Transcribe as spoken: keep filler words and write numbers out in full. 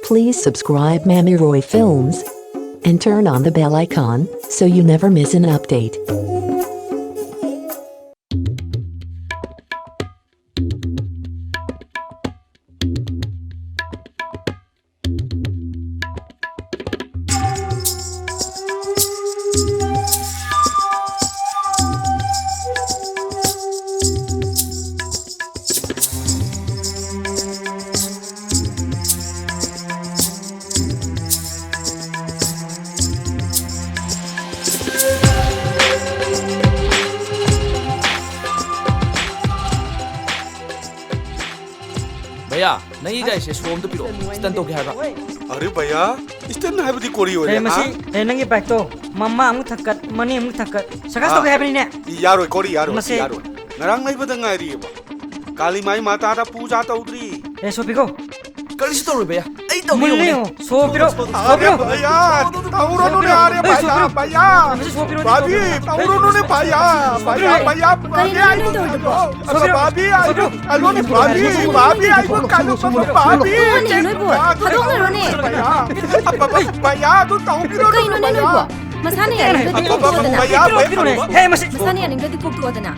Please subscribe Mami Roy Films and turn on the bell icon so you never miss an update. ꯚꯩꯌꯥ, ꯅꯪꯒꯤ ꯒꯥꯔꯤꯁꯦ ꯁꯣꯔꯨꯝꯗ ꯄꯤꯔꯛꯑꯣ, stunt ꯇꯧꯒꯦ ꯍꯥꯏꯕ꯫ ꯑꯔꯦ ꯚꯩꯌꯥ, ꯁ꯭ꯇꯟ ꯍꯥꯏꯕꯗꯤ ꯀꯣꯔꯤ ꯑꯣꯏꯔꯦ, ꯑꯦ, ꯃꯁꯤ, ꯍꯥ? ꯑꯦ, ꯅꯪꯒꯤ ꯕꯥꯏꯛꯇꯣ ꯃꯃꯥ ꯑꯃꯨꯛ ꯊꯛꯀꯠ, ꯃꯅꯤꯡ ꯑꯃꯨꯛ ꯊꯛꯀꯠ, ꯁꯔꯀꯁ ꯑꯥ, ꯇꯧꯒꯦ ꯍꯥꯏꯕꯅꯤꯅꯦ꯫ ꯌꯥꯔꯣꯏ, ꯀꯣꯔꯤ ꯌꯥꯔꯣꯏ, ꯃꯁꯤ ꯌꯥꯔꯣꯏ꯫ ꯉꯔꯥꯡ ꯂꯩꯕꯗ ꯉꯥꯏꯔꯤꯑꯕ꯫ ꯀꯥꯂꯤ ꯃꯥꯏ ꯃꯥꯇꯥꯗ ꯄꯨꯖꯥ ꯇꯧꯗ꯭ꯔꯤ꯫ ꯑꯦ, ꯁꯣꯄꯤꯀꯣ꯫ ꯀꯔꯤꯁꯨ ꯇꯧꯔꯣꯏ ꯚꯩꯌꯥ, ꯑꯩ ꯇꯧꯒꯦ ꯃꯨꯜꯂꯦ ꯇꯧꯕꯅꯦ꯫ ꯌꯦꯡꯉꯣ, ꯁꯣꯄꯤꯔꯣ, ꯑꯔꯦ ꯁꯣꯄꯤꯔꯣ꯫ ꯚꯩꯌꯥ, ꯇꯧꯔꯨꯅꯨꯅꯦ, ꯁꯣꯄꯤꯔꯣ, ꯑꯔꯦ ꯑꯦ, ꯚꯩꯌꯥ, ꯁꯣꯄꯤꯔꯣ꯫ ꯚꯩꯌꯥ꯫ ꯃꯁꯤ ꯁꯣꯄꯤꯔꯣ, ꯚꯥꯕꯤ, ꯁꯣꯄꯤꯔꯣ꯫ ꯇꯧꯔꯨꯅꯨꯅꯦ ꯚꯩꯌꯥ, ꯚꯩꯌꯥ, ꯁꯣꯄꯤꯔꯣ꯫ ꯚꯩꯌꯥ, ꯀꯔꯤꯅꯣ ꯚꯥꯕꯤ, ꯅꯪ ꯇꯧꯔꯤꯗꯨꯕꯣ? ꯑꯩ ꯁꯣꯄꯤꯔꯣ꯫ ꯚꯥꯕꯤ, ꯑꯩ ꯁꯣꯄꯤꯔꯣ꯫ ꯀꯜꯂꯨꯅꯦ, ꯚꯥꯕꯤ, ꯚꯥꯕꯤ, ꯑꯩꯕꯨ ꯀꯜꯂꯨ, ꯚꯥꯕꯤ꯫ ꯇꯣꯛꯑꯣꯅꯦ, ꯅꯣꯏꯕꯨ꯫ ꯊꯥꯗꯣꯛꯅꯔꯣꯅꯦ꯫ ꯚꯩꯌꯥ, ꯚꯩꯌꯥ, ꯑꯗꯨ ꯇꯧꯕꯤꯔꯣꯅꯦ ꯀꯩꯅꯣꯅꯦ, ꯅꯣꯏꯕꯨ? ꯚꯩꯌꯥ꯫ ꯃꯁꯥꯅ ꯌꯥꯅꯤꯡꯗ꯭ꯔꯗꯤ ꯀꯣꯛ ꯇꯣꯛꯑꯣꯗꯅ꯫ ꯚꯩꯌꯥ, ꯚꯩꯌꯥ, ꯚꯩꯌꯥ꯫ ꯍꯦ, ꯃꯁꯤ ꯃꯁꯥꯅ ꯌꯥꯅꯤꯡꯗ꯭ꯔꯗꯤ ꯀꯣꯛ ꯇꯣꯛꯑꯣꯗꯅ꯫